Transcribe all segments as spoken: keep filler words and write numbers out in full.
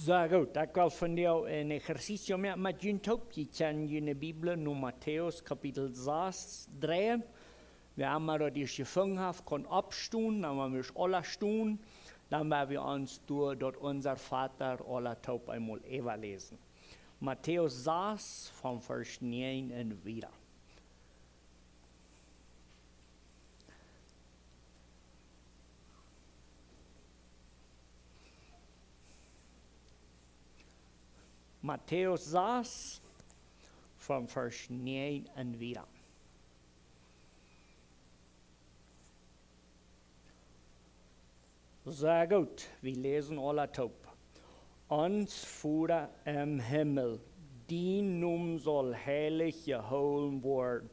Sea goot, ekj well vondoag een ejercicio moaken met junt toop. Jie kjennen june Bibel no Matäus Kapitel sas dreien. Wäa emma daut ieescht jefungen haft, kaun oppstonen, dan woa wie aula stonen, dan woa wie ons derch daut Unser Vater aula toop eemol äwaläsen. Matäus sas, von Varsch näajen un wieda. Matäus sas, von Varsch näajen un wieda. Sea goot, wie läsen aula toop. Ons Voda em Himmel, dien Nomen saul heilich jehoolen woaren.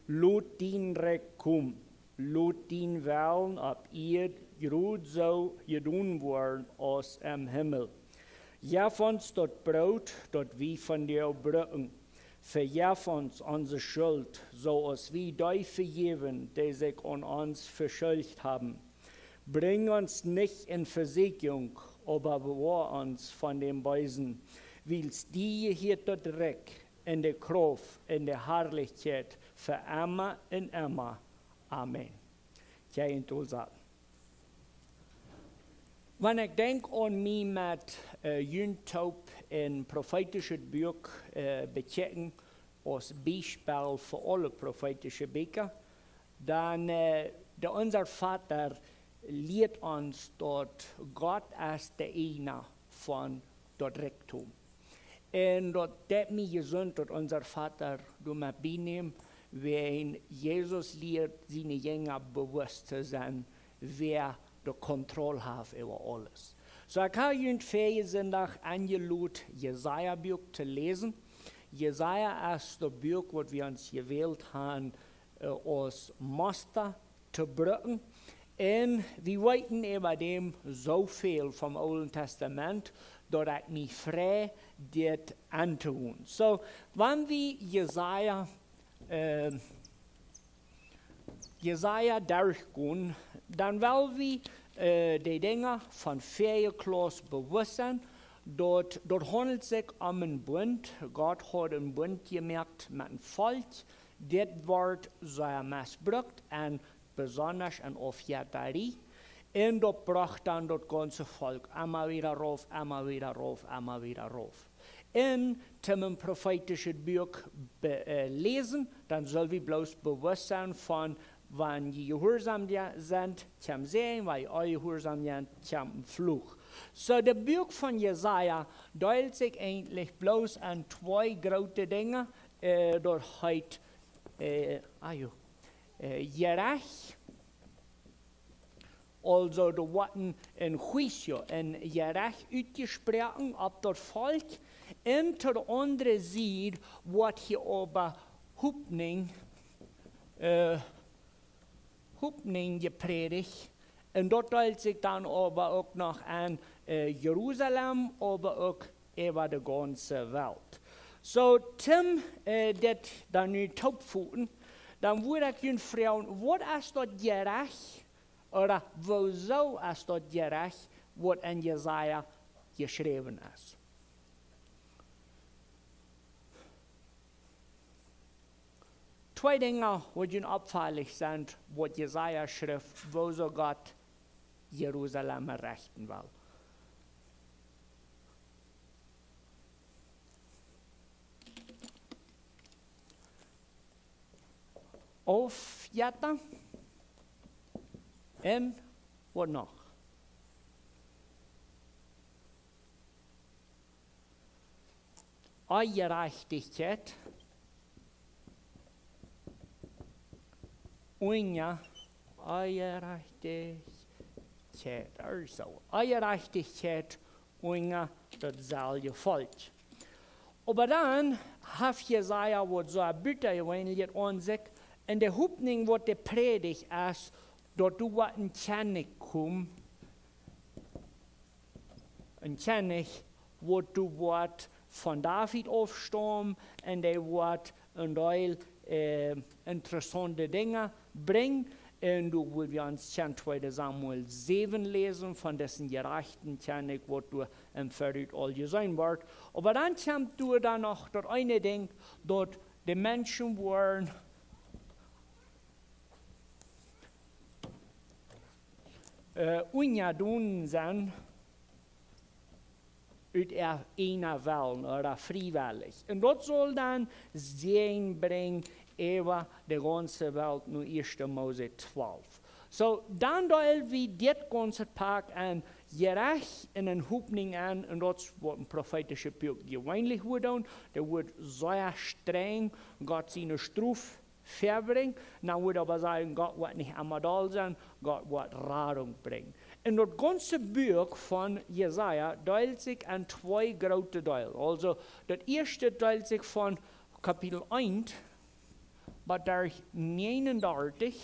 Lot dien Rikj komen. Lot dien Wellen opp Ieed jrod soo jedonen woaren aus em Himmel. Jeff ons daut Broot, daut wie vondoag brucken. Vejeff ons onse Schult, soo aus wie dee vejäwen, dee sikj aun ons veschuldicht haben. Brinj ons nich en Vesieekjunk, oba bewoa ons von däm Beesen. Wiels die jehieet daut Rikj un de Krauft un de Harlichkjeit fa emma un emma. Amen. Kjikj en tolsa. Wan ekj denkj aun mie met äh, junt toop een profeetischet Buak äh, bekjikjen aus Biespel fa aule profeetische Bieekja, dan äh, de Unser Vater lieet ons daut Gott es de Eajna von daut Rikjdom. Un daut deit mie jesunt, daut Unser Vater doa met bienemt, wan Jesus lieet siene Jinja bewusst to sennen, wäa de Kontroll haft äwa aules. Soo, ekj hab junt väajen Sindach enjelot, Jesaja Buak to läsen. Jesaja es daut Buak, waut wie ons jewält haben äh, aus Musta to brucken. Un wie weeten äwa däm soo väl vom Oolen Testament, daut ekj mie frei dit auntogonen. Soo, wan wie Jesaja, äh, Jesaja derchgonen, dan well wie äh, de Dinja von väaje Klauss bewusst sennen, daut, daut haundelt sikj om een Bunt. Gott haud een Bunt jemoakt met een Volkj, dit wort sea mesbrukt un besonda en Aufjettarie. Un daut brocht dan daut gaunze Volkj emma wada rauf, emma wada rauf, emma wada rauf. Un toom een profeetischet Buak be- äh, läsen, dan sell wie bloos bewusst sennen von, wan jie jehuarsom sent, kjemt Säajen, wan jie onjehuarsom sent, kjemt een Fluch. Soo, daut Buak von Jesaja deelt sikj eejentlich bloos en twee groote Dinja, äh, daut heet, äh, ah jo, äh, Jerecht, aulsoo doa woat een, een juicio, een Jerecht utjesproaken opp daut Volkj, un to de aundre Sied woat hia oba Hopninj, äh, Hopninj jeprädicht, un daut deelt sikj dan oba uk noch en äh, Jerusalem, oba uk äwa de gaunze Welt. Soo, toom äh, dit dan nu toopfoten, dan wudd ekj junt froagen, waut es daut Jerecht, ooda wuasoo es daut Jerecht, waut en Jesaja jeschräwen es? Twee Dinja, waut junt oppfaulich sent, waut Jesaja schrift, wuasoo Gott Jerusalem rechten well. Aufjetta un waut noch? Onjerajchtichkjeit. Unja, Onjerajchtichkjeit, aulsoo, Onjerajchtichkjeit unja daut selwje Volkj. Oba dan haft Jesaja waut soo een bät jeweenlich aun sikj, un de Hopninj waut dee prädicht es, daut doa woat een Kjennich komen, een Kjennich, waut doa woat von David aufstaumen, un dee woat een Deel äh, interessaunte Dinja brinjen. Un doa woa wie ons kjennen tweede Samuel säwen läsen von disen jerajchten Kjennich, waut doa em Verut aul jeseenen woat. Oba dan kjemt doa dan noch daut eene Dinkj, daut de Menschen woaren äh, unjadon sennen ut äa eena Wellen ooda friewellich. Un daut saul dan Säajen brinjen äwa de gaunze Welt, no ieeschte Mose twalf. Soo, dan deel wie dit gaunze Poat aun Jerecht un aun Hopninj aun, un daut es waut een profeetischet Buak jeweenlich woat doonen. Daut woat sea strenj Gott siene Strof väabrinjen. Dan woat oba sajen, Gott woat nich emma doll sennen, Gott woat Radunk brinjen. Un daut gaunze Buak von Jesaja deelt sikj aun twee groote Deel. Aulsoo, daut ieeschte deelt sikj von Kapitel eent bat doa näajenundartich,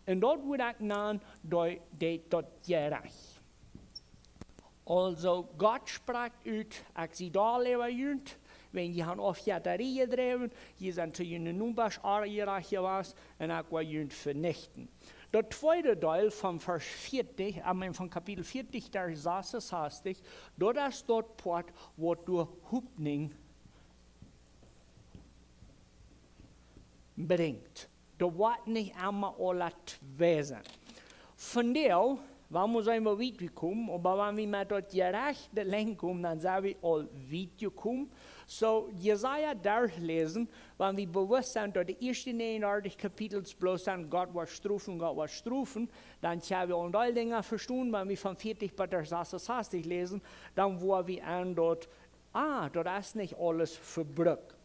un daut woat uk jenanen daut, daut, daut Jerecht. Aulsoo, Gott sprakjt ut: Ekj sie doll äwa junt, wiels jie haben Aufjettarie jedräwen, jie sent to june Nobasch onjerajcht jewast, un ekj woa junt venichten. Daut tweede Deel von Varsch vieetich, I mean, von Kapitel vieetich, Varsch sasunsastich, daut es daut Poat, waut doa Hopninj brinjt. Daut woat nich emma aula twee sennen. Vondoag, wie motten seenen, woo wiet wie komen, oba wan wie met daut Jerecht de Lenj komen, dan sent wie aul wiet jekomen. Soo, Jesaja derchläsen, wan wie bewusst sent, daut de ieeschte näajenundartich Kapitels bloos sent: Gott woat strofen, Gott woat strofen, dan kjenn wie aul een Deel Dinja vestonen. Wan wie von vieetich bat sasunsastich läsen, dan woa wie aun daut Ah, daut es nich aules vebrukt.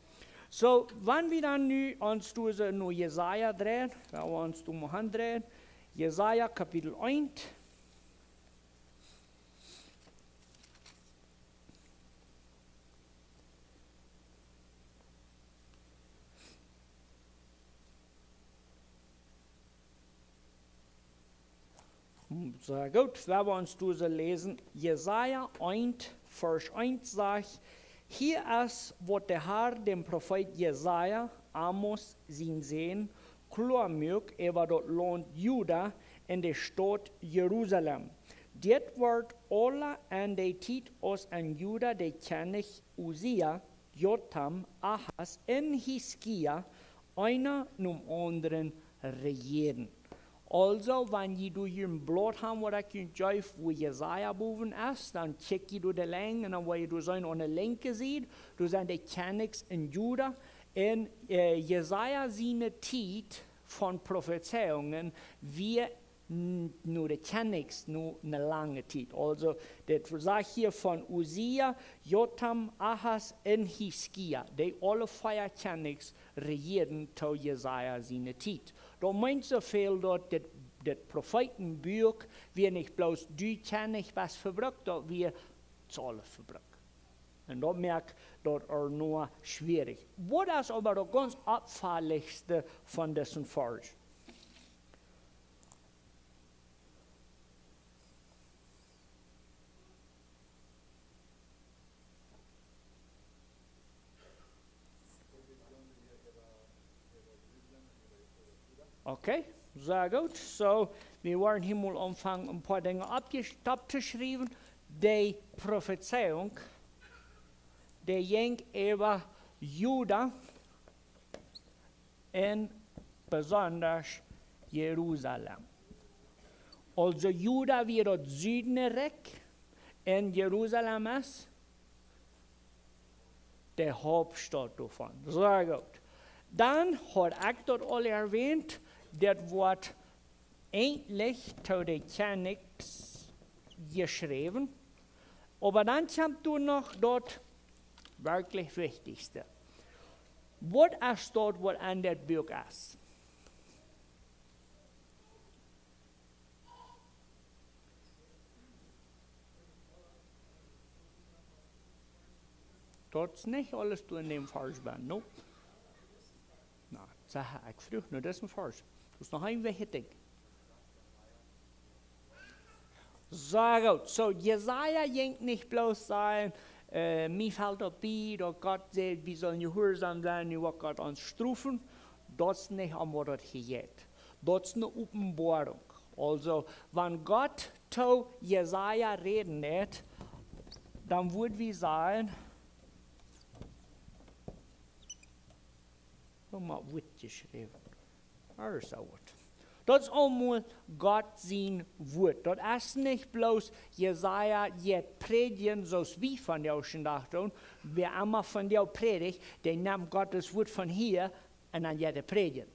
Soo, wan wie dan nu ons doa soo no Jesaja dreien, wan wie ons doa mol aundreien, Jesaja Kapitel eent. Sea goot, wie woaren ons doa soo läsen. Jesaja eent, Varsch eent sajcht: Hia es, waut de Herr däm Profeet Jesaja, Amoz sien Sän, kloa muak äwa daut Launt Juda un de Staut Jerusalem. Dit wort aula en de Tiet, aus en Juda de Kjennich Usia, Jotam, Ahas un Hiskia, eena nom aundren rejieeden. Aulsoo, wan jie doa hia een Blaut haben, waut ekj junt jeef, wua Jesaja bowen es, dan kjikj jie doa de Lenj un dan woa jie doa seenen aun de linkje Sied, doa sent de Kjennichs en Juda. Un, äh, Jesaja siene Tiet von Profezeiungen wia n-, no de Kjennichs, no ne lange Tiet. Aulsoo, dit sajcht hia von Usia, Jotam, Ahas un Hiskia. Dee aule vea Kjennichs rejieeden to Jesaja siene Tiet. Daut meent soo väl, daut dit, dit Profeetenbuak wia nich bloos dee Kjennich wia vebrukt, daut wia aule vebrukt. Un daut moakt daut ea noch schwierich. Waut es oba daut gaunz oppfaulichste von disen Varsch? Okay, sea goot. Soo, wie woaren hia mol aunfangen, een poa Dinja oppje-, opptoschriewen. De Profezeiunk, dee jinkj äwa Juda un besonda Jerusalem. Aulsoo Juda wia daut Südenrikj un Jerusalem es de Hauptstaut doavon. Sea goot. Dan haud ekj daut aul erwähnt, daut woat eejentlich to de Kjennichs jeschräwen. Oba dan kjemt doa noch daut werkjlich Wichtichste. Waut es daut, waut en dit Buak es? Daut es nich aules doa en däm Varsch benn, no? Na, saj ekj, fruach no disen Varsch. Daut es noch een wichtjet Dinkj. Sea goot. Soo, Jesaja jinkj nich bloos sajen, äh, mie felt daut bie, daut Gott sajcht, wie sellen jehuarsom sennen, nu woat Gott ons strofen. Daut es nich om waut daut hia jeit. Daut es eene Openboarunk. Aulsoo, wan Gott to Jesaja räden deed, dan wudd wie sajen, oh, mau Wuat jeschräwen. Ooda soo waut. Daut es aulemol Gott sien Wuat. Daut es nich bloos Jesaja jeit prädjen, soo aus wie vondoag dän Dach doonen. Wäa emma vondoag prädicht, dee nemt Gott sien Wuat von hia un dan jeit hee prädjen.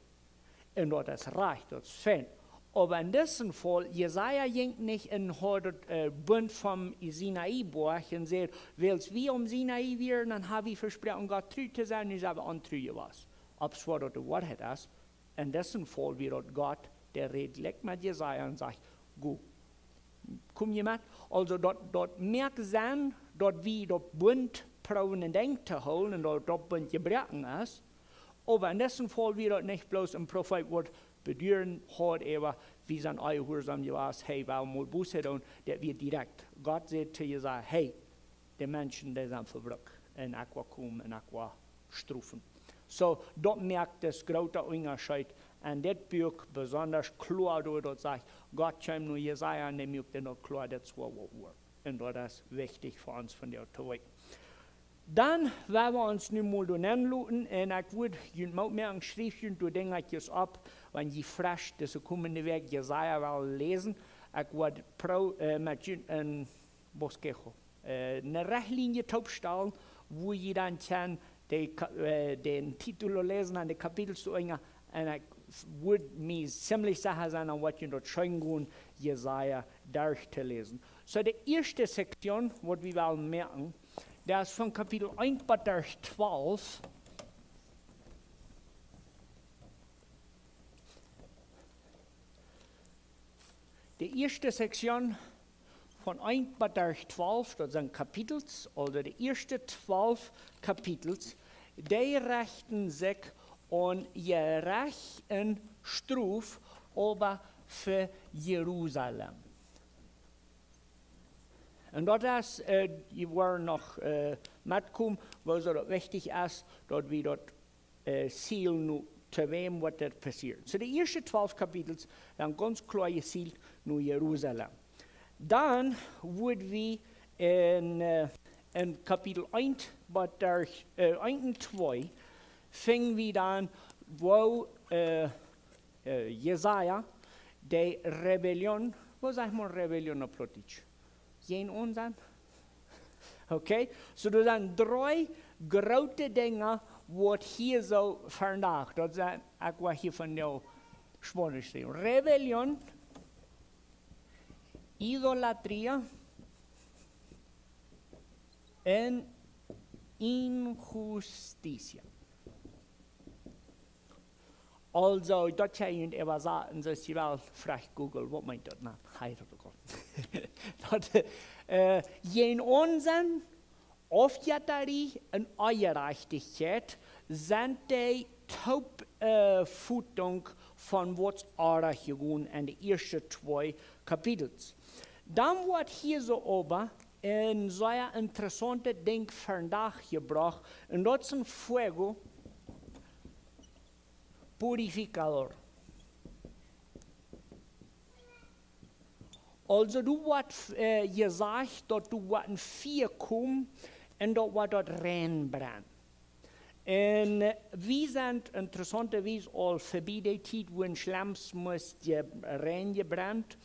Un daut es rajcht, daut es fein. Oba en disen Faul, Jesaja jinkj nich un haud daut, äh, Bunt vom Sinai-Boajch un säd: "Wiels wie aum Sinai wieren, dan hab wie vesproaken, Gott tru to sennen, nu sent wie ontru jewast." Opp soo daut de Woarheit es, en disen Faul wia daut Gott, dee räd jlikj met Jesaja un sajcht: "Go, kom jie met?" Aulsoo, daut, daut moakt Senn, daut wie daut Bunt proowen en Denkj to hoolen un daut daut Bunt jebroaken es. Oba en disen Faul wia daut nich bloos een Profeet, waut beduaren haud, äwa wie sent onjehuarsaum jewast, hee well mol Buße doonen, daut wia direkt. Gott säd to Jesaja: "Hey, de Menschen, dee sent vebrukt. Un ekj woa komen un ekj woa strofen." Soo, daut moakt dän grooten Unjascheet. En dit Buak besonda kloa, doa daut sajcht, Gott kjeem no Jesaja un dee muak daut kloa, daut es waut woat. Un daut es wichtich fa ons vondoag to weeten. Dan woa wie ons nu mol doa nenloten un ekj wudd junt mau moaken, schrieft junt doa Dinja opp, wan jie fresch dise komende Wäakj Jesaja wellen läsen. Ekj wudd pro, äh, met junt een bosquejo, äh, eene Rechtlinie toopstalen, wua jie dan kjennen de Ka-, äh, dän Titel läsen un de Kapitels doa unja. Un ekj wudd mie ziemlich secha sennen, aun waut jie daut scheen gonen, Jesaja derchtoläsen. Soo, de ieeschte Sektion, waut wie wellen moaken, daut es von Kapitel eent bat derch twalf. De ieeschte Sektion von eent bat derch twalf, daut sent Kapitels, aulsoo de ieeschte twalf Kapitels, dee rechten sikj aun Jerecht un Strof, oba fa Jerusalem. Un daut es, äh, jie woaren noch, äh, metkomen, wuarom daut wichtich es, daut wie daut, äh, seenen nu, to wäm waut doa passieet. Soo, de ieeschte twalf Kapitels sent gaunz kloa jeseelt no Jerusalem. Dan wudd wie en, äh, en Kapitel eent bat derch, äh, eent un twee, finj wie dan, woo, äh, äh, Jesaja, de Rebellion, woo sajcht maun Rebellion opp Plautdietsch? Jäajen ons sennen? Okay, soo doa sent dree groote Dinja, waut hia soo vondoag, daut sent, ekj woa hia von de Spanisch räden. Rebellion, idolatría un injusticia. Aulsoo, daut kjenn jie äwasaten, soo aus jie wellen, froagt Google, waut meent daut? Na, hee daut uk aul. Daut, äh, jäajen ons sennen, Aufjettarie un Onjerajchtichkjeit sent de Toop, äh, Futunk von waut es oajch jegonen en de ieeschte twee Kapitels. Dan woat hia soo oba een sea interessauntet Dinkj vondoag jebrocht, un daut es een fuego purificador. Aulsoo, doa woat, äh, jesajcht, daut doa woat een Fia komen un daut woat daut reinbrennen. Un, äh, wie sent interessauntawies aul verbie dee Tiet, wua een Schlems must je-, reinjebrennt,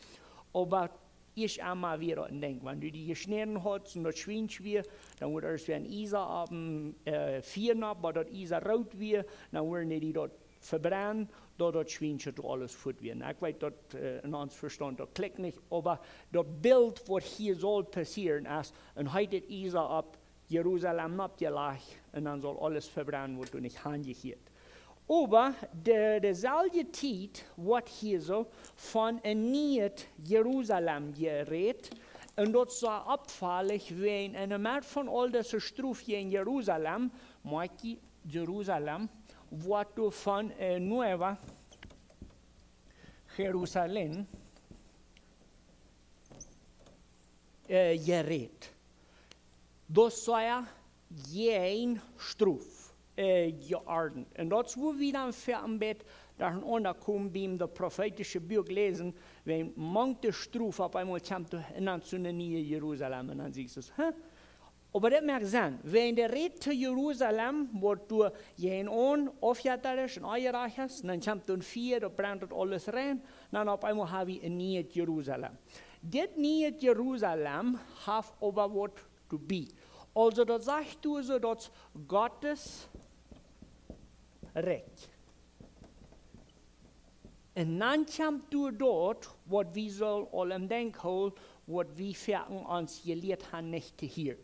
oba ieescht emol wia daut een Dinkj. Wan du die jeschnäden hast un daut Schwiensch wia, dan wort ieescht wia een Iesa opp een, äh, Fia nopp, bat daut Iesa root wia, dan wort die daut vebrennen, daut daut Schwiensch daut aules fuat wia. Un ekj weet daut, äh, en ons Vestaunt daut klikjt nich, oba daut Bilt waut hia saul passieren es, un hee daut Iesa opp Jerusalem noppjelajcht, un dan saul aules vebrennen, waut doa nich hanjehieet. Oba de, deeselwje Tiet woat hia soo von een nieet Jerusalem jerät, un daut es soo oppfaulich, wiels en de Medd von aul dise Strof hia en Jerusalem, moakj jie Jerusalem, woat doa von, äh, Nueva Jerusalem, äh, jerät. Daut es sea jäajen Strof, äh, jeordent. Un daut es wua wie dan fa een bät Doa es een Unjakomen biem daut profeetische Buak läsen, wan mank de Strof opp eemol kjemt doa en dan soo een niee Jerusalem. Un dan sajchst du, huh? Oba daut moakt Senn, wan de Räd to Jerusalem woat doa jäajenaun aufjettarisch un aunjerajcht, dan kjemt doa een Fia, daut brent daut aules rein, dan opp eemol hab wie een niee Jerusalem. Dit niee Jerusalem haft oba waut doabie. Aulsoo daut sajcht doa soo daut Gottes Rikj. Un dan kjemt doa daut waut wie sellen aul em Denkj hoolen, waut wie foaken ons jelieet han nich to hieren.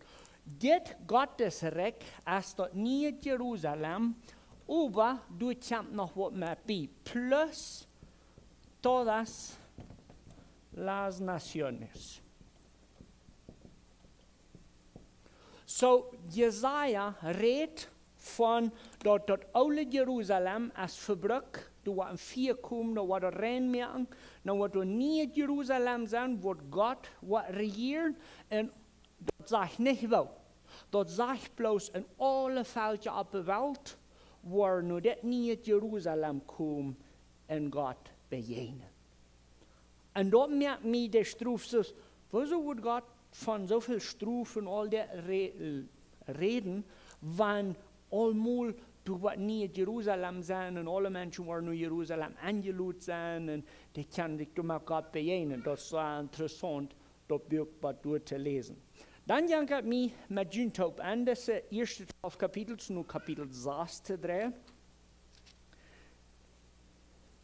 Dit Gottes Rikj es daut niee Jerusalem, oba doa kjemt noch waut mea bie. Plus todas las naciones. Soo, Jesaja rät von daut, daut oole Jerusalem es vebrukt, doa woat een Fia komen, doa woat daut rein moaken, dan woat doa een niee Jerusalem sennen, woat Gott woat rejieren, un daut sajcht nich woo. Daut sajcht bloos, en aule Velkja opp de Welt woaren no dit niee Jerusalem komen un Gott bejäajnen. Un daut moakt mie de Strof soo, wuarom wudd Gott von soo väl Strof un aul daut re-, räden, wan aulmol doa woat niee Jerusalem sennen un aule Menschen woaren no Jerusalem enjelot sennen un dee kjennen sikj doa met Gott bejäajnen. Daut es soo interessaunt, daut Buak waut doa to läsen. Dan jankat mie met junt toop aun dise ieeschte twalf Kapitels, no Kapitel sas to dreien.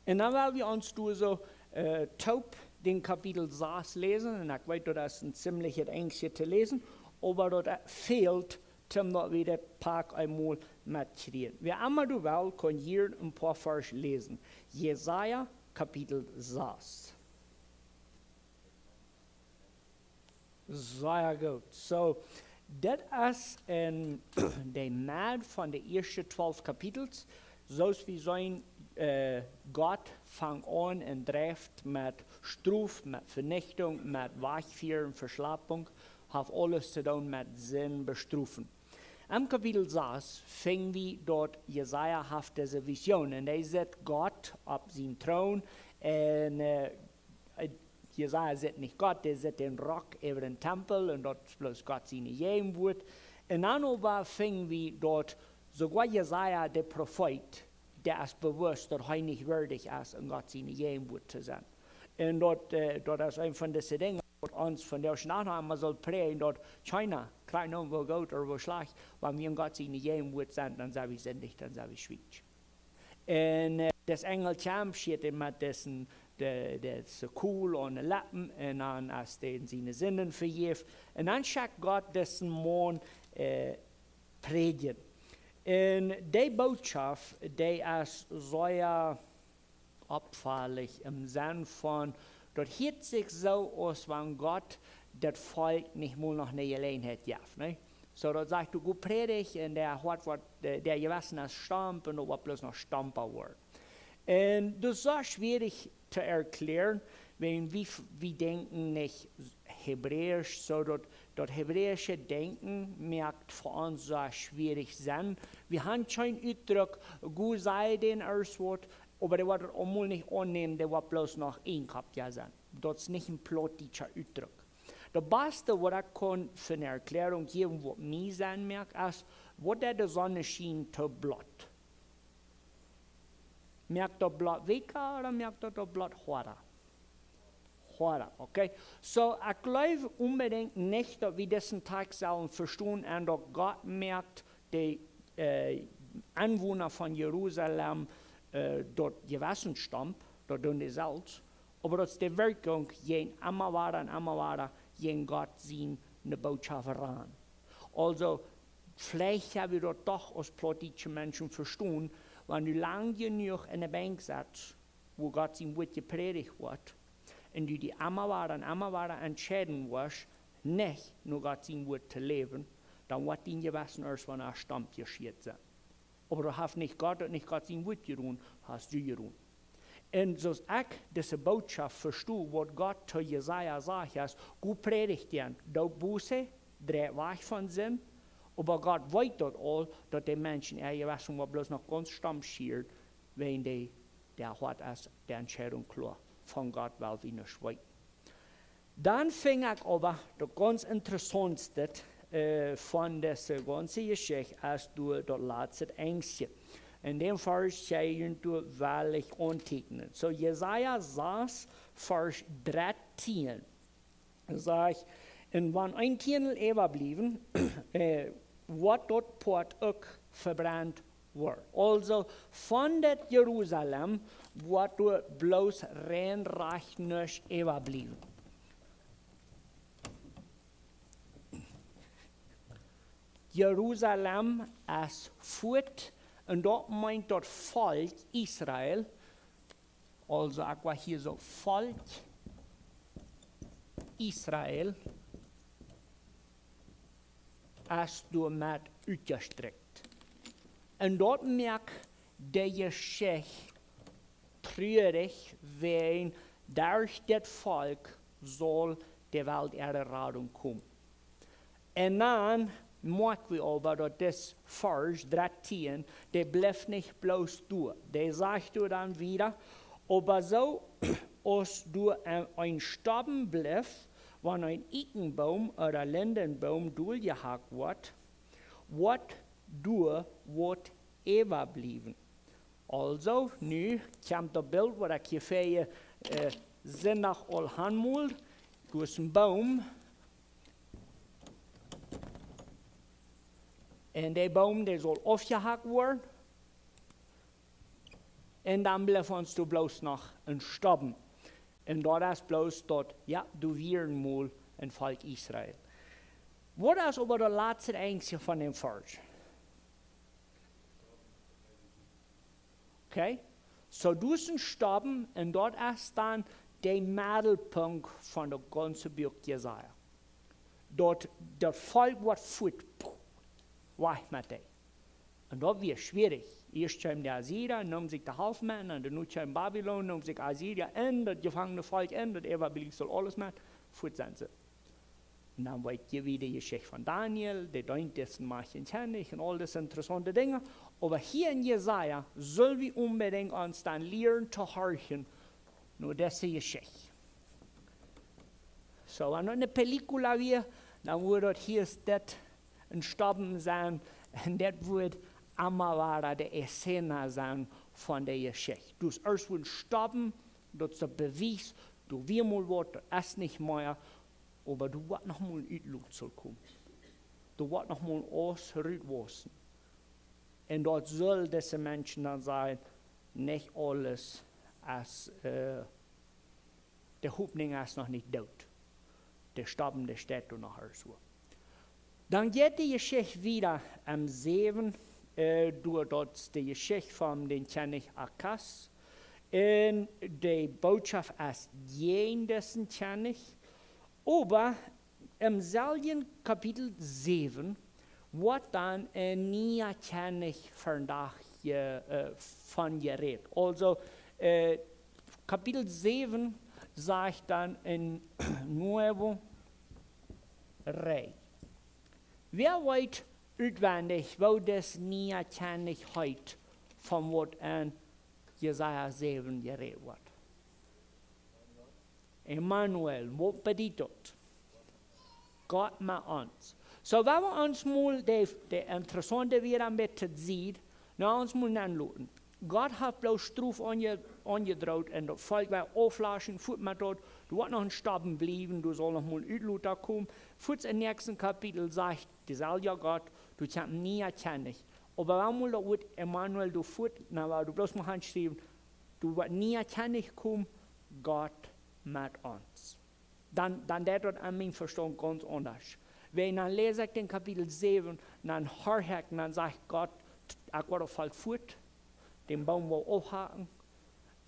Un dan well wie ons doa soo, äh, toop dän Kapitel sas läsen. Un ekj weet, daut es een ziemlichet Enjsje to läsen, oba daut, äh, fält, om daut wie daut Poat eemol metkjrieen. Wäa emma doa well, kaun hia een poa Varsch läsen. Jesaja, Kapitel sas. Sea goot. Soo, daut es en de Med von de ieeschte twalf Kapitels. Soo aus wie seenen, äh, Gott fangt aun un dreift met Strof, met Venichtunk, met Wajchfieren, Veschlapunk, haft aules to doonen met Sind, Bestrofen. Em Kapitel sas finj wie daut Jesaja haft dise Vision un hee sitt Gott opp sienen Troon un, äh, äh, Jesaja sitt nich Gott, hee sitt dän Rock äwa dän Tempel un daut es bloos Gott siene Jäajenwuat. Un dan oba finj wie daut soogoa Jesaja, de Profeet, dee es bewusst daut hee nich wieedich es, en Gott siene Jäajenwuat to sennen. Un daut, äh, daut es eent von dise Dinja waut ons vondoag noch emma saul präajen, daut kjeena, krakjt nu woo goot ooda woo schlajcht, wan wie en Gott siene Jäajenwuat sent, dan sent wie sindicht, dan sent wie schwiensch. Un, äh, daut Enjel kjemt, schekjt am met disen, de, de, dise Kool aun de Leppen, un dan es hee en siene Sinden vejäft. Un dan schekjt Gott disen Maun, äh, prädjen. Un dee Bootschoft, dee es sea oppfaulich em Senn von, daut hieet sikj soo aus wan Gott daut Volkj nich mol noch ne Jeläajenheit jeft, nä? Soo, daut sajcht, du, go prädj un dee Hoat woat, de, de Jewessen es stomp un daut woat bloos noch stompa woaren. Un daut es soo schwierich to erklären, wan wie, wie denkjen nich Hebräisch, soo daut, daut hebräische Denkjen moakt fa ons soo schwierich sennen. Wie haben kjeen Utdruck, go saj dän ieescht waut, oba dee woat daut aulmol nich aunnämen, dee woat bloos noch een Kopp, jo, sennen. Daut es nich een plautdietscha Utdruck. Daut baste waut ekj kaun fa ne Erkläarunk jäwen, waut mie Senn moakt, es, woat de Sonn schienen to Bloot? Moakt daut Bloot weakja ooda moakt daut, daut Bloot hoada? Hoada, okay? Soo, ekj jleew onbedinjt nich daut wie disen Tekst sellen vestonen un daut Gott moakt de, äh, Enwona von Jerusalem, äh, daut Jewessen stomp, daut doonen dee selfst, oba daut es de Wirkjunk, jäajen emma wada un emma wada jäajen Gott siene Bootschoft rannen. Aulsoo, veleicht hab wie daut doch aus plautdietsche Menschen vestonen, wan du lang jenuach enne Benkj setst, wua Gott sien Wuat jeprädicht woat, un du die emma wada un emma wada entscheiden woascht, nich no Gott sien Wuat to läwen, dan woat dien Jewessen ieescht wan een Stomp jeschieet sennen. Oba daut haft nich Gott, daut nich Gott sien Wuat jedonen, hast du jedonen. Un soo aus ekj dise Bootschoft vesto, waut Gott to Jesaja sajcht, es, go prädj dän, doo Buße, drei wajch von Sind, oba Gott weet daut aul, daut de Menschen äa Jewessen woat bloos noch gaunz stomp schieren, wan dee Jesaja haud aus de Entscheidung kloa: Von Gott well wie nuscht weeten. Dan finj ekj oba daut gaunz interessaunste, äh, von dise gaunze Jeschicht es doa daut latste Enjstje. En dän Varsch kjenn jie doa woarlich aunteekjnen. Soo Jesaja sas, Varsch dartieen sajcht: Un wan een Tiendel äwabliewen, äh, woat daut Poat uk vebrent woaren. Aulsoo, von daut Jerusalem woat doa bloos rein rajcht nuscht äwabliewen. Jerusalem es fuat, un daut meent daut Volkj Israel. Aulsoo, ekj woa hia soo: Volkj Israel es doamet utjestrakjt. Un daut moakt de Jeschicht truarich, wiels derch dit Volkj saul de Welt äare Radunk komen. Un dan moakj wie oba daut dis Varsch dartieen, dee blift nich bloos doa. Dee sajcht doa dan wieda: Oba soo aus doa een, een Stoben blift, wan een Ieekjenboom ooda Lindenboom doljehakt woat, woat doa waut äwabliewen. Aulsoo, nu kjemt daut Bilt, waut ekj hia väaje, äh, Sindach aul aunmold. Doa es een Boom. Un dee Boom, dee saul aufjehakt woaren. Un dan blift ons doa bloos noch een Stoben. Un daut es bloos daut, jo, doa wia mol een Volkj Israel. Waut es oba daut latste Enjstje von dän Varsch? Okay? Soo, doa es een Stoben, un daut es dan de Meddelpunkt von daut gaunze Buak Jesaja. Daut, daut Volkj woat fuat, wajch met dee. Un daut wia schwierich. Ieescht kjeem de Assiera, neem sikj de Halft met, un dan nu kjeem Babilon, neem sikj Assiera un daut jefangene Volkj un daut äwabliewsel, aules met, fuat sent see. Un dan weet jie, woo de Jeschicht von Daniel, dee deent disen Macht un Kjennich un aul dise interessaunte Dinja. Oba hia en Jesaja sell wie onbedinjt ons dan lieren to horchen no dise Jeschicht. Soo, wan daut eene Película wia, dan wudd daut hia dit een Stoben sennen, un dit wudd emma wada de Escena sennen von de Jeschicht. Doa es ieescht een Stoben, daut es daut Bewies, doa wia mol waut, daut es nich mea, oba doa woat noch mol een Utlotsel komen. Doa woat noch mol een Aust rutwaussen. Un daut sell dise Menschen dan sajen: Nich aules es, äh, de Hopninj es noch nich doot. De Stoben, dee steit doa noch ieescht soo. Dan jeit de Jeschicht wieda em säwen, äh, doa daut de Jeschicht von dän Kjennich Akaz. Un de Bootschoft es jäajen disen Kjennich. Oba em selwjen Kapitel säwen woat dan een niea Kjennich vondoag je-, äh, von jerät. Aulsoo, äh, Kapitel säwen sajcht dan: Un nuevo rey. Wäa weet utwendich, woo dis niea Kjennich heet, von waut en Jesaja säwen jerät woat? Emanuel, waut bediet daut? Gott met ons. Soo, wan wie ons mol de, de interessaunte Wieed een bät sied, nu ons mol nenloten. Gott haft bloos Strof aunje-, aunjedroot un daut Volkj wia aufjelaschen, fuat met daut, doa woat noch een Stoben bliewen, doa saul noch mol een Utlota komen. Fuats em näakjsten Kapitel sajcht deeselwja Gott, doa kjemt een niea Kjennich. Oba wan mol daut Wuat Emanuel doa fuat, nu, wan du bloos mol aunschriewen, doa woat een niea Kjennich komen, Gott met ons. Dan, dan deit daut aun mien Vestaunt gaunz aundasch. Wan dan läs ekj dän Kapitel säwen, dan horch ekj, dan sajcht Gott: Ekj woa daut Volkj fuat, dän Boom woa aufhaken,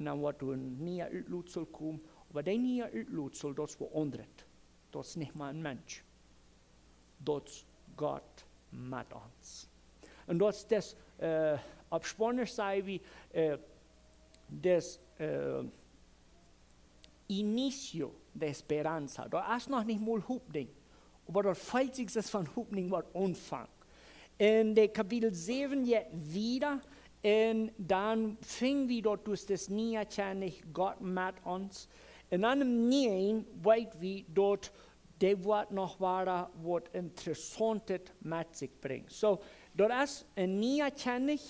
un dan woat doa een niea Utlotsel komen. Oba dee niea Utlotsel, daut es waut aundret. Daut es nich mea een Mensch. Daut es Gott met ons. Un daut es, äh, opp Spaunisch saj wie, äh, daut, äh, inicio de esperanza. Daut es noch nich mol Hopninj. Oba daut feelt sikj aus von Hopninj waut aunfangt. En de Kapitel säwen jeit wieda, Un dan finj wie daut dus dis nia Kjennich Gott met ons. Un dan em Nieen weet wie daut dee woat noch wada waut Interessauntet met sikj brinjen. So, daut es een nia Kjennich,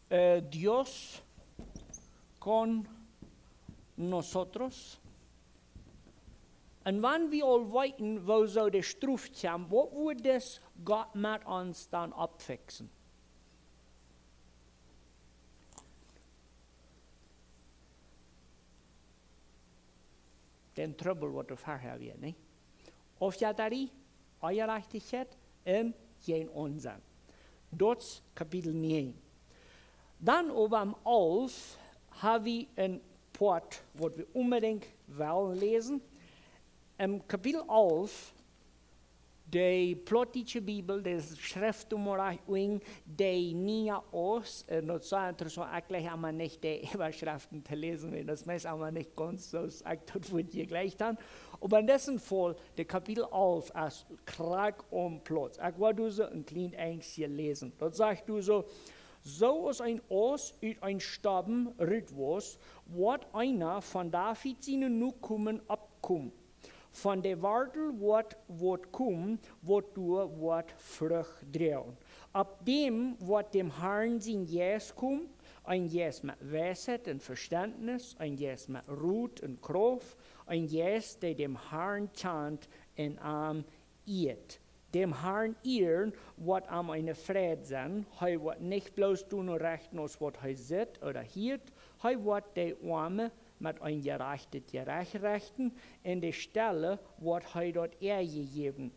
eh, Dios con nosotros. Un wan wie aul weeten, woo soo de Strof kjemt, waut woat dis Gott met ons dan oppfiksen? Den Trubbel waut doa verhäa wia, nä? Aufjettarie, Onjerajchtichkjeit un kjeen Onsenn. Daut es Kapitel näajen. Dan oba em alf ha wie een Poat waut wie onbedinjt wellen läsen. Em Kapitel alf, de plautdietsche Bibel, dee schreft doa mau rajcht unjen, de Nia Aust, un daut es soo interessaunt, ekj jleich emma nich de Äwaschreften to läsen, wiels daut es meist emma nich gaunz soo aus ekj daut wudd jejlikjt han. Oba en disen Faul, de Kapitel alf es krakjt aum Plauz. Ekj woa doa soo een kjlien Enjstje läsen. Daut sajcht doa soo: Soo aus een Aust ut een Stobbem rut woascht, woat eena von David siene Nokomen oppkomen. Von de Wartel woat waut komen, waut doa woat Frucht droagen. Opp däm woat däm Harn sien Jeist komen, een Jeist met Weisheit un Vestentnis, een Jeist met Rot un Krauft, een Jeist, dee däm Harn kjant un am ieet. Däm Harn ieren woat am eene Freid sennen. Hee woat nich bloos doonen rechten aus waut hee sitt ooda hieet. Hee woat de Oame met een jerajchtet Jerecht rechten, un de Stelle woat hee daut Ea jäwen.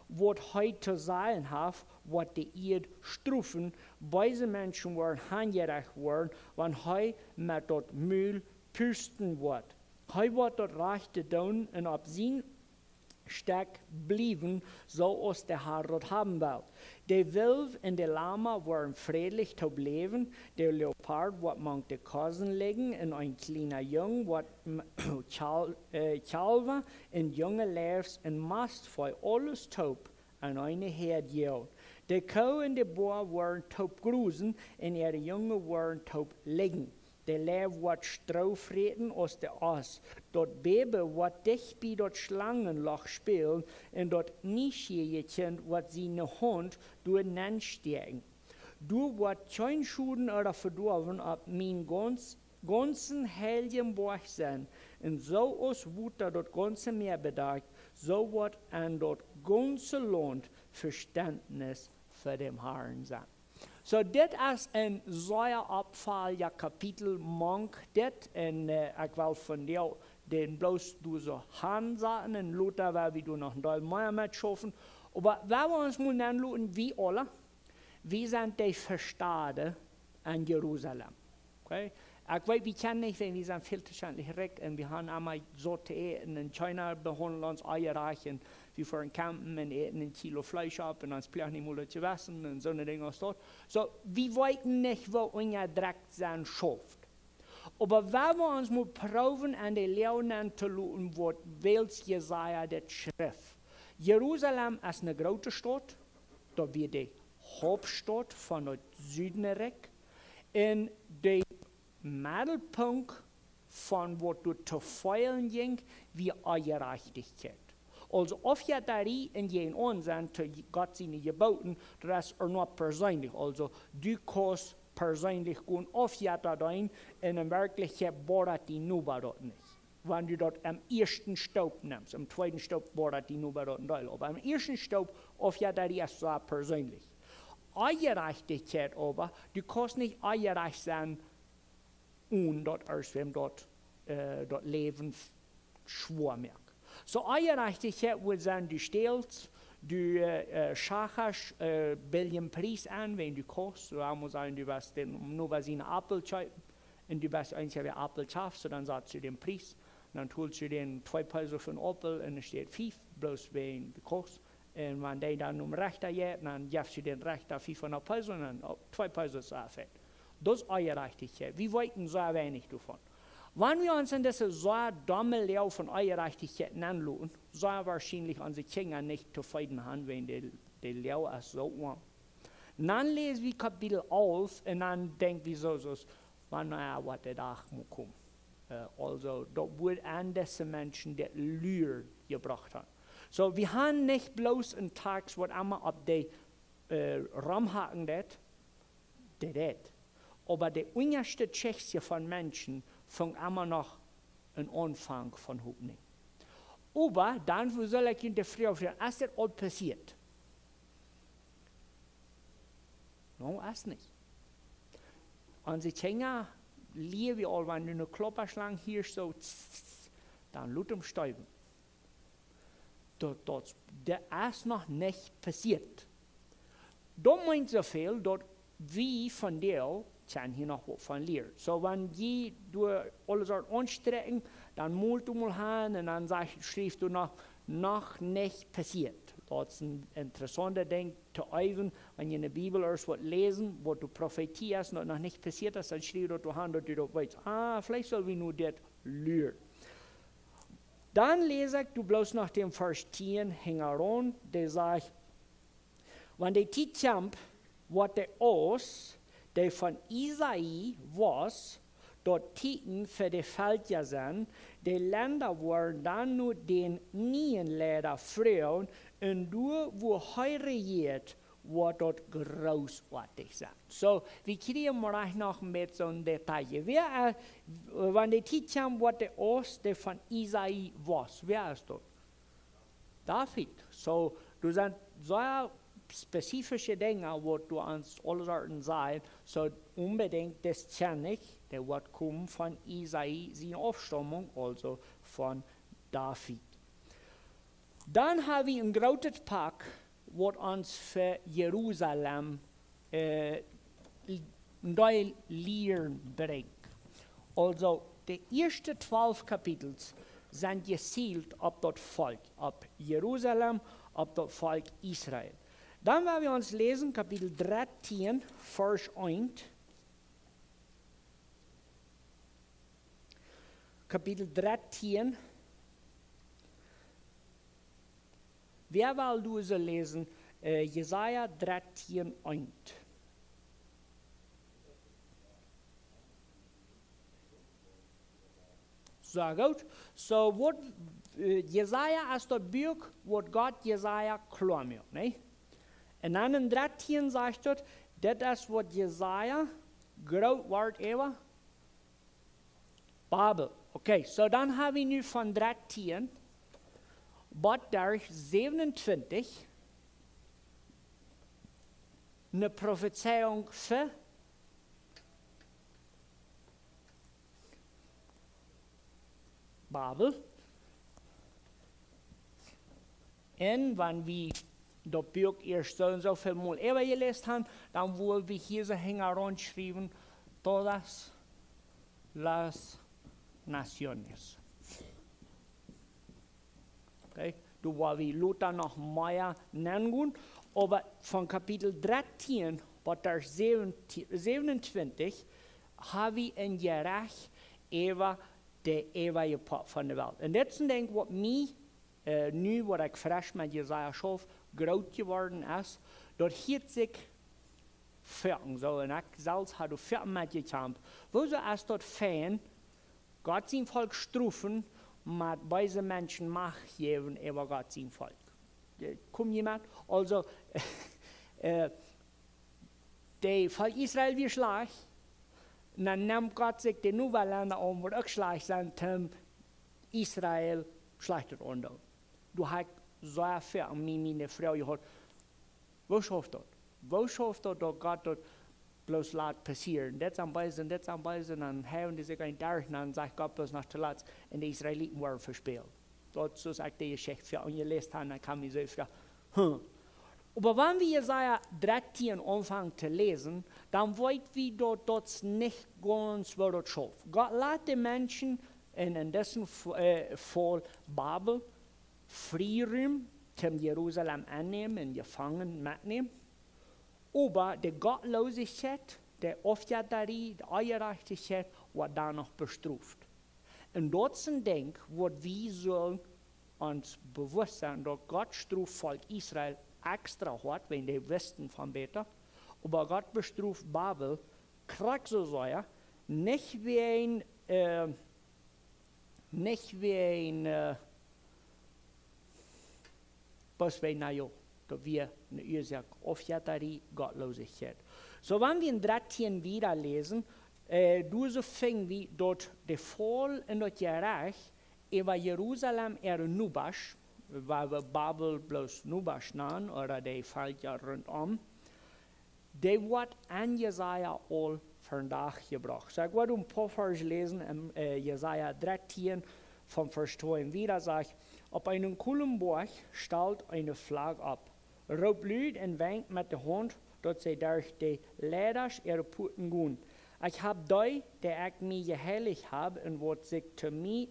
Waut hee to sajen haft, woat de Ieed strofen. Beese Menschen woaren hanjerecht woaren, wan hee met daut Mul pusten woat. Hee woat daut Rajchte doonen un opp sien Stekj bliewen, soo aus de Har daut haben well. De Wilf un de Lama woaren frädlich toop läwen, de Leopard woat mank de Kosen lijen, un een kjliena Jung woat m-, Kjal-, eh, Kjalwa un junge Leefs un Mastvee, aules toop aun eene Häad joagen. De Koo un de Boa woaren toop grusen, un äare Junge woaren toop lijen. De Leiw woat Stroo fräten aus de Oss. Daut Bäbe woat dicht bie daut Schlangenloch spälen, un daut nieschieaje Kjint woat siene Haunt doa nenn stäakjen. Doa woat kjeen Schoden ooda Vedoawen opp mienen gaunz-, gaunzen heiljen Boajch sennen, un soo aus Wota daut gaunze Mäa bedakjt, soo woat en daut gaunze Launt Vestentnis fa däm Harn sennen. So, dit es een sea oppfaulja Kapitel mank dit, un, eh, ekj well vondoag dän bloos doa soo hansaten, un lota woa wie doa noch een Deel mea met schaufen. Oba wan wie ons mol nenloten, wie aula, wie sent de Vestade en Jerusalem. Okay? Ekj weet, wie kjennen nich, wiels wie sent väl too schentlich rikj un wie han emma soo to äten un kjeena behaundelt ons onjerajcht un wie foaren campen un äten een Kilo Fleesch opp un ons pleacht nich mol daut Jewessen un soone Dinja aus daut. So, wie weeten nich, woo onjedrekjt sennen schauft. Oba wan wie ons mol proowen aun de Läajen aun to loten, waut wiels Jesaja dit schrift. Jerusalem es eene groote Staut, daut wia de Hauptstaut von daut Südenrikj. Un de Meddelpunkt von waut doa to fälen jinkj, wia Onjerajchtichkjeit. Aulsoo, Aufjettarie un kjeen Onsenn to Gott siene Jeboten, daut es ea nich perseenlich. Aulsoo, du kaust perseenlich gonen Aufjetta deenen, un en Werkjlichkjeit bodat dien Noba daut nich. Wan du daut aum ieeschten Stoop nemst, aum tweeden Stoop bodat dien Noba daut een Deel. Oba aum ieeschten Stoop Aufjettarie es soo perseenlich. Onjerajchtichkjeit oba, du kaust nich onjerajcht sennen, un daut es wäm daut, eh, daut Läwen f-, schwoa moakt. So, Onjerajchtichkjeit woat sennen, du stäls, du, eh, eh, schachst, eh, biljen Pries aun, wan du kaust. So, ekj mott sajen, du west dän Noba sienen Aupel kjeepen, un du best eensja wäa Aupel kjeeft, so dan satst du dän Pries. Dan holst du dän twee Peso fa een Aupel un et steit fief, bloos wäajen du kaust. Un wan dee dan nom Rechta jeit, dan jefst du dän Rechta fiefhundat Peso un dan opp twee Peso es et fäadich. Daut es Onjerajchtichkjeit. Wie weeten soo weinich doavon. Wan wie ons en dise soo domme Läajen von Onjerajchtichkjeit nenloten, soo woarschienlich onse Kjinja nich tofräd han, wan de, de Läajen es soo oam. Dan läs wie Kapitel alf un dan denkj wie soo, soo, "Wanea woat de Dach mol komen?" Äh, aulsoo, daut woat aun dise Menschen daut Lua jebrocht han. Soo, wie han nich bloos een Tekst, waut emma opp de, äh, romhaken deit, dee deit. Oba de unjaschte Schicht von Menschen funk emma noch een Aunfank von Hopninj. Oba dan, woo saul ekj junt de Froag froagen, es dit aul passieet? No, es nich. Onse Kjinja lieren wie aul, wan nu eene Kloppaschlang hia soo, tss, tss, tss, dan lot am stoawen. Daut, daut, daut es noch nich passieet. Daut meent soo väl, daut wie von dee kjennen hia noch waut von lieren. Soo, wan jie doa aules aunstrakjen, dan mol du mol han un dan sajcht, schrift du noch, "Noch nich passieet." Daut es een interessauntet Dinkj to äwen, wan jie enne Bibel irjent waut läsen, waut du Profetie hast, daut noch nich passieet es, dan schrift daut doa han, daut du daut weetst. Ah, veleicht sell wie nu dit lieren. Dan läs ekj doa bloos noch dän Varsch tieen hinjaraun, dee sajcht, "Wan de Tiet kjemt, woat de Aust, dee von Isai wia, daut Tieekjen fa de Velkja sennen, de Lenda woaren dan no dän nieen Leida froagen, un doa, wua hee rejieet, woat daut grootoatich sennen." Soo, wie kjrieen mau noch een bät soon Detail. Wäa, äh, wan de Tiet kjemt, woat de Aust, dee von Isai wia. Wäa es daut? David. Soo, doa sent sea spezifische Dinja, waut doa aun aules aunsajen. Soo, onbedinjt dee Kjennich, dee woat komen von Isai siene Aufstaumunk, aulsoo von David. Dan ha wie een grootet Poat, waut ons fa Jerusalem, äh, een Deel Lieren brinjt. Aulsoo, de ieeschte twalf Kapitels sent jezielt opp daut Volkj, opp Jerusalem, opp daut Volkj Israel. Dan woa wie ons läsen, Kapitel dartieen, Varsch eent. Kapitel dartieen. Wäa well doa läsen? Äh, Jesaja dartieen eent. Soo goot. Soo, waut, äh, Jesaja es daut Buak, waut Gott Jesaja kloa moakt, nä? Un dan en dartieen sajcht daut, daut es waut Jesaja groot wort äwa Babel. Okay, soo dan ha wie nu von dartieen bat Varsch säwenuntwintich eene Profezeiunk fa Babel. Un wan wie daut Buak ieescht soo un soo väl mol äwajeläst han, dan woa wie hia soo hinjaraun schriewen, "Todas las naciones." Okay? Doa woa wie lota noch mea nengonen, oba von Kapitel dartieen bat Varsch säwenuntwintich ha wie een Jerecht äwa de äwaje Poat von de Welt. Un dit es een Dinkj, waut mie, äh, nu, waut ekj fresch met Jesaja schauf, groot jeworden es, daut hieet sikj foaken soo, un ekj selfst ha doa foaken met jekjamft. Wuarom es daut fein, Gott sien Volkj strofen, oba beese Menschen Macht jäwen äwa Gott sien Volkj? Äh, kjemt jemaunt? Aulsoo, äh, daut Volkj Israel wia schlajcht, un dan nemt Gott sikj de Nobalenda aun, waut uk schlajcht sent, om Israel schlajchtet aundoonen. Doa ha ekj soo foaken mie, miene Froag jehaut, woo schauft daut? Woo schauft daut, daut Gott daut bloos lat passieren? Dit sent beese, dit sent beese, un dan haben dee sikj een Dach, un dan sajcht Gott bloos noch toolatst, un de Israeliten woaren vespält. Daut, soo aus ekj de Jeschicht foaken jeläst ha, dan kjeem mie soo de Froag, huh. Oba wan wie Jesaja dartieen aunfangen to läsen, dan weet wie daut daut nich gaunz woo daut schauft. Gott lat de Menschen en, en disen F-, äh, Faul Babel Freerum, toom Jerusalem aunnämen un jefangen metnämen. Oba de Gottloosichkjeit, de Aufjettarie, de Onjerajchtichkjeit woat dan noch bestroft. Un daut es een Dinkj, waut wie sellen ons bewusst sennen, daut Gott stroft Volkj Israel extra hoat, wan dee wisten von bäta. Oba Gott bestroft Babel krakjt soo sea, nich wäajen, äh, nich wäajen, äh, bloos wäajen, na jo, daut wia eene Uasoak Aufjettarie, Gottlosigkeit. Soo, wan wie en dartieen wieda läsen, äh, doa soo finj wie daut de Faul un daut Jerecht äwa Jerusalem äare Nobasch, waut wie Babel bloos Nobasch nanen, ooda de Velkja runtom, dee woat aun Jesaja aul vondoag jebrocht. Soo, ekj woa een poa Varsch läsen en, äh, Jesaja dartieen von Varsch twee un wieda, sajcht: Opp eenen kolen Boajch stalt eene Flagg opp, roopt lud un wenkjt met de Haunt, daut see derch de Leidasch äare Puaten gonen. Ekj hab dee, dee ekj mie jeheilicht hab un waut sikj to mie,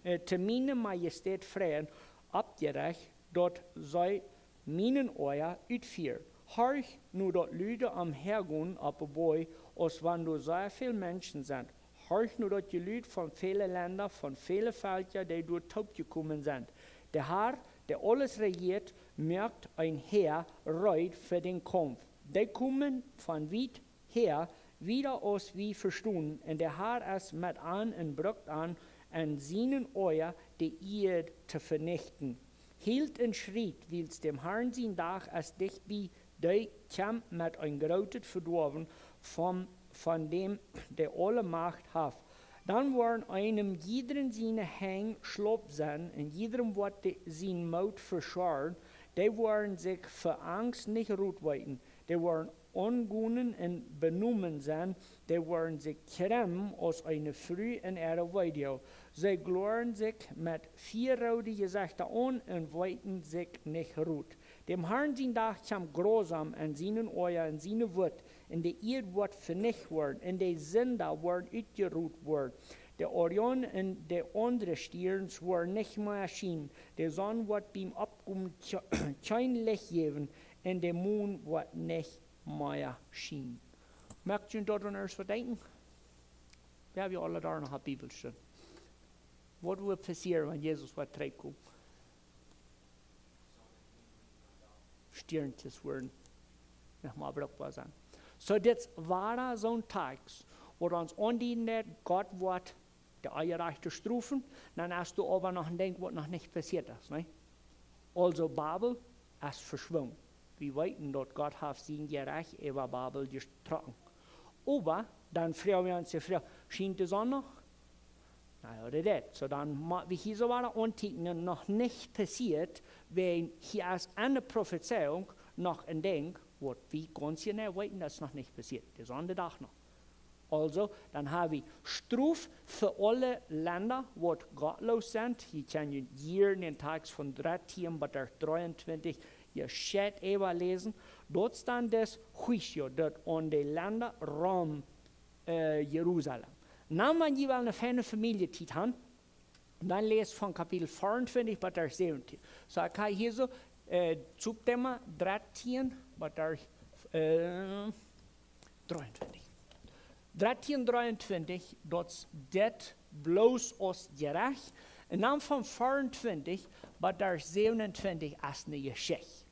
äh, to miene Majestät freien, oppjerecht, daut see mienen Oaja utfieren. Horcht nu daut Lud omhäagonen opp de Boaj, aus wan doa sea väl Menschen sent. Horcht nu daut Jelud von väle Lenda, von väle Velkja, dee doa toopjekomen sent. De Har, dee aules rejieet, moakt een Häa reed fa dän Kaumf. Dee komen von wiet häa, wieda aus wie vestonen, un de Har es met an un brukt an, en sienen Oaja de Ieed to venichten. Hielt un schriet, wiels däm Harn sien Dach es dicht bie, dee kjemt met een grootet Vedoawen von, von däm, dee aule Macht haft. Dan woaren eenem jiedren siene Henj schlap sennen, un jiedrem woat de, sien Moot veschorren, dee woaren sikj fa Angst nich Rot weeten, dee woaren aungonen un benomen sennen, dee woaren sikj kjremmen aus eene Fru en äare Weedoag. See gloaren sikj met fiaroode Jesechta aun un weeten sikj nich Rot. Däm Harn sien Dach kjemt grausam en sienen Oaja un siene Wut, un de Ieed woat venicht woaren, un de Sinda woaren utjerot woaren. De Orion un de aundre Stierns woaren nich mea schienen, de Sonn woat biem Oppkomen kje-, kjeen Licht jäwen, un de Mon woat nich mea schienen. Moakt junt daut dan ieescht waut denkjen? Jo, wie aule doa noch opp Bibel stonen. Waut woat passieren, wan Jesus woat trigjkomen? Stierns woaren nich mea brukboa sennen. Soo, dit wia soon Takjst, waut ons aundieden deed, Gott woat de Onjerajchte strofen, dan hast du oba noch een Dinkj, waut noch nich passieet es, nä? Aulsoo, Babel es veschwungen. Wie weeten, daut Gott haft sien Jerecht äwa Babel jetrocken. Oba dan froag wie ons de Froag: Schient de Sonn noch? Na jo, daut deit. Soo, dan mo-, wie hia soo woaren aunteekjnen, noch nich passieet, wiels hia es enne Profezeiunk noch een Dinkj, waut wie gaunz jeneiw weeten, daut es noch nich passieet. De Sonn, de Dach noch. Aulsoo, dan hab wie Strof fa aule Lenda, waut gottloos sent. Jie kjennen hia en dän Takjst von dartieen bat dartich, dree un twintich, jie scheen äwaläsen. Doa steit daut Juicio, daut aun de Lenda rom, äh, Jerusalem. Na, wan jie wellen eene feine Familjetiet haben, dan läst von Kapitel vea un twintich bat dartich, säwentieen. Soo, ekj hab hia soo, äh, Subthema dartieen bat dartich, äh, dree un twintich. Dartieen, dree un twintich, daut es dit bloos aus Jerecht. Un dan von vea un twintich bat dartich, säwen un twintich es eene Jeschicht.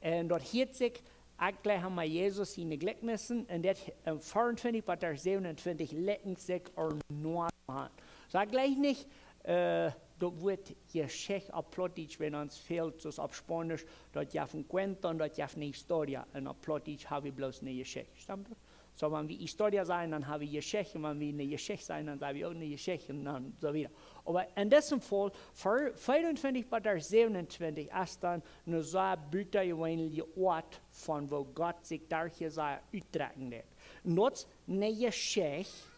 Un daut hieet sikj, ekj jleich aun mien Jesus siene Jlikjnisen, un dit, äh, vea un twintich bat dartich, säwen un twintich likjent sikj enorm aun. Soo, ekj jleich nich, äh, daut Wuat Jeschicht opp Plautdietsch, wan ons fält, soo aus opp Spaunisch, daut jeft een cuento un daut jeft eene historia. Un opp Plautdietsch hab wie bloos eene Jeschicht. Stemmt daut? Soo, wan wie historia sajen, dan hab wie Jeschicht. Un wan wie eene Jeschicht sajen, dan saj wie uk eene Jeschicht un dan soo wieda. Oba en disem Faul, vea-, vea un twintich bat dartich, säwen un twintich es dan eene sea butajeweenelje Oat von woo Gott sikj derch Jesaja utdrekjen deed. Un daut es eene Jeschicht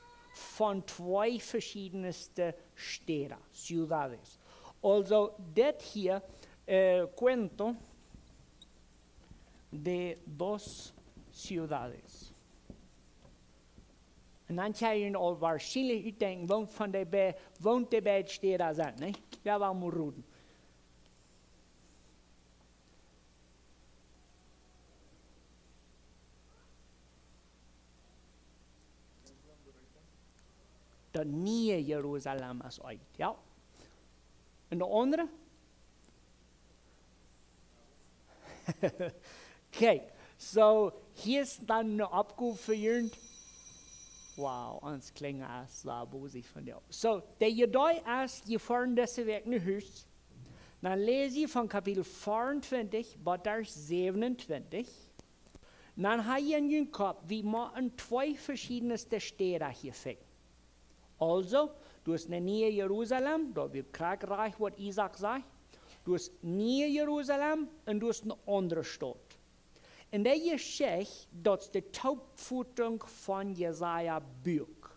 von twee veschiedne Städa, ciudades. Aulsoo, dit hia, äh, cuento de dos ciudades. Un dan kjenn jie aul woarschienlich utdenkjen, woont von de be-, woont de beid Städa sent, nä? Jo, wie motten roden. Daut niee Jerusalem es oolt, jo. Un de aundre? Kjikj, So, hia es dan eene Oppgow fa junt. Wow, ons kjlinjen es soo bosich von die. So, de Jedee es, jie foaren dise Wäakj no Hus. Dan läs jie von Kapitel vea un twintich bat Varsch säwen un twintich. Dan ha jie en jun Kopp, wie motten twee veschiedne Städen hia finjen. Aulsoo, du hast een Nieet Jerusalem, daut wia krakjt waut Isaak säd. Du hast Nieet Jerusalem un du hast eene aundre Staut. En dee Jeschicht, daut es de Toopfotunk von Jesaja Buak.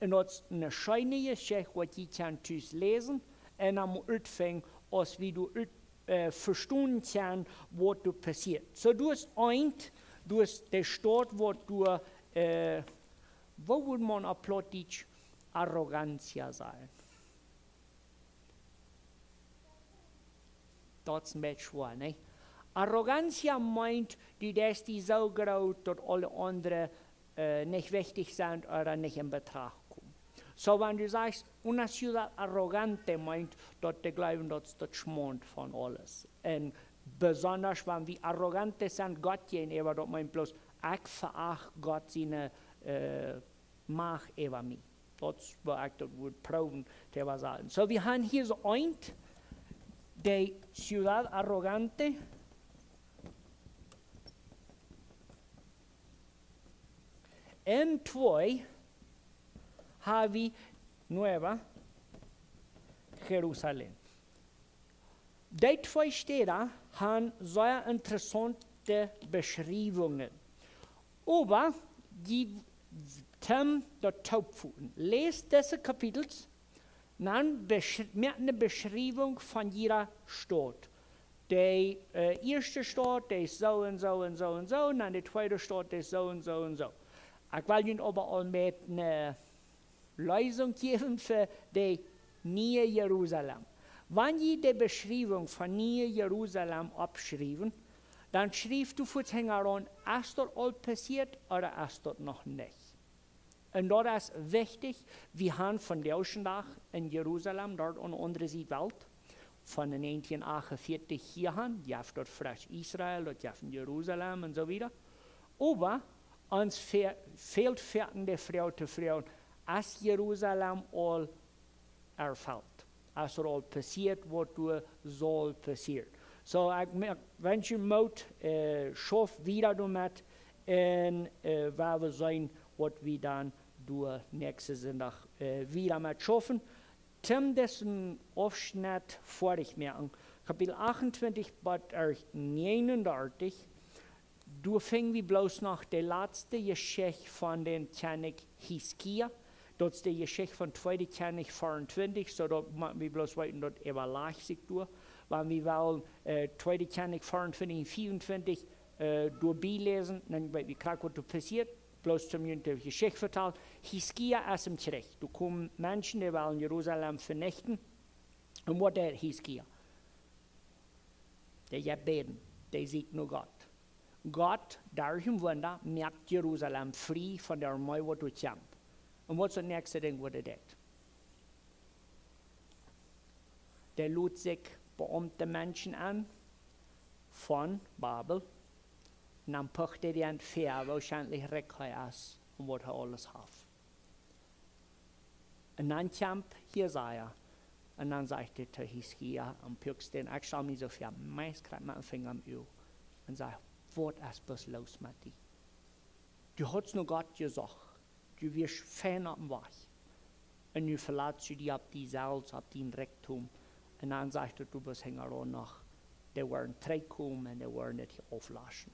Un daut es eene scheene Jeschicht, waut jie kjennen tus läsen un dan utfinjen, aus wie doa ut, äh, vestonen kjennen, waut doa passieet. So, du hast eent, du hast de Staut, waut doa, äh, woo wudd maun opp Plautdietsch Arrogantia sajen? Daut es een bät schwoa, nä? Arrogantia meent, du deist die soo groot, daut aule aundre, äh, nich wichtich sent ooda nich en Betracht komen. So, wan du sajchst, una ciudad arrogante, meent daut dee jleewen, daut es daut Schmaunt von aules. Un besonda, wan wie arrogante sent Gott jäajenäwa, daut meent bloos, ekj veacht Gott siene, äh, Macht äwa mie. Daut es waut ekj daut wudd proowen to äwasaten. So, wie haben hia soo eent, de ciudad arrogante. Un twee ha wie Nueva Jerusalem. Dee twee Städen haben sea interessaunte Beschriewungen. Oba dee, toom daut toopfoten. Läs dise Kapitels, dan besch-, moak eene Beschriewunk von jieda Staut. De, äh, ieeschte Staut, dee es soo un soo un soo un soo, un dan de tweede Staut, dee es soo un soo un soo. Ekj well junt oba aul met eene Leesunk jäwen fa de Nieet Jerusalem. Wan jie de Beschriewunk von Nieet Jerusalem oppschriewen, dan schrieft du fuaz hinjaraun, es daut aul passieet ooda es daut noch nich? Un daut es wichtich, wie haben vondoag dän Dach en Jerusalem, doa aun de aundre Sied Welt, von de näajentieen acht un vieetich hia han, jeft daut fresch Israel, daut jeft en Jerusalem un soo wieda. Oba ons fe-, fält foaken de Froag to froagen, es Jerusalem aul erfelt? Es et aul passieet waut doa saul passieren? So, ekj me-, wensch junt Moot, äh, schauft wieda doamet un, äh, wie woaren seenen waut wie dan doa näakjsten Sindach, äh, wieda met schaufen. Toom disen Aufschnett foadich moaken, Kapitel acht un twintich bat Varsch näajen un dartich, doa finj wie bloos noch de latste Jeschicht von dän Kjennich Hiskia. Daut es de Jeschicht von tweede Kjennich vea un twintich, so daut motten wie bloos weeten, daut äwalajcht sikj doa. Wan wie wellen, äh, tweede Kjennich vea un twintich un vea un twintich, äh, doabie läsen, dan weet wie krakjt waut doa passieet. Bloos toom junt de Jeschicht vetalen. Hiskia es em Kjrich. Doa komen Menschen, dee wellen Jerusalem venichten. Un waut deed Hiskia? Dee jeit bäden, dee sieekjt no Gott. Gott, derch een Wunda, moakt Jerusalem frie von de Armee waut doa kjemt. Un waut es daut näakjste Dinkj waut hee deed? Dee lod sikj beaumte Menschen aun von Babel. Un dan pucht hee dee aun väa, woo schändlich rikj hee es un waut hee aules haft. Un dan kjemt Jesaja. Un dan sajcht hee to Hiskia un puakt dän, ekj stal mie soo väa, meist kjrieech mie een Finja aum Uag. Un sajcht, waut es bloos loos met die? Du hast no Gott jesocht. Du wieescht fein oppem Wajch. Un nu velatst du die opp die selfst, opp dien Rikjdom. Un dan sajcht hee, du best hinjaraun noch. Dee woaren trigjkomen un dee woaren dit hia auflaschen.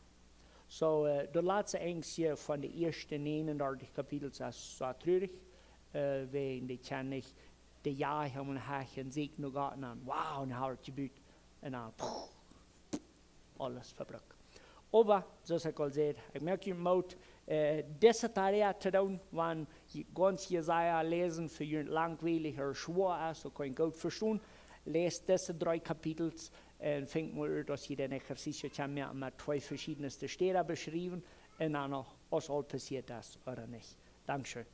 So, äh, daut latste eent hia von de ieeschte näajen un dartich Kapitels es soo trurich, äh, wäajen dee kjennen nich, dee jagen un hacken sikj no Gott aun. Wow, een Hoat jebut. Un dan, puh, aules vebrukt. Oba, soo aus ekj aul säd, ekj moak junt Moot, äh, dise Tarea to doonen, wan jie gaunz Jesaja läsen fa junt langwielich ooda schwoa es, soo kaun ekj goot vestonen. Läst dise dree Kapitels un finjt mol ut, aus jie dän ejercicio kjennen moaken met twee veschiedne Städen beschriewen un dan noch, aus aul passieet es ooda nich. Dankscheen.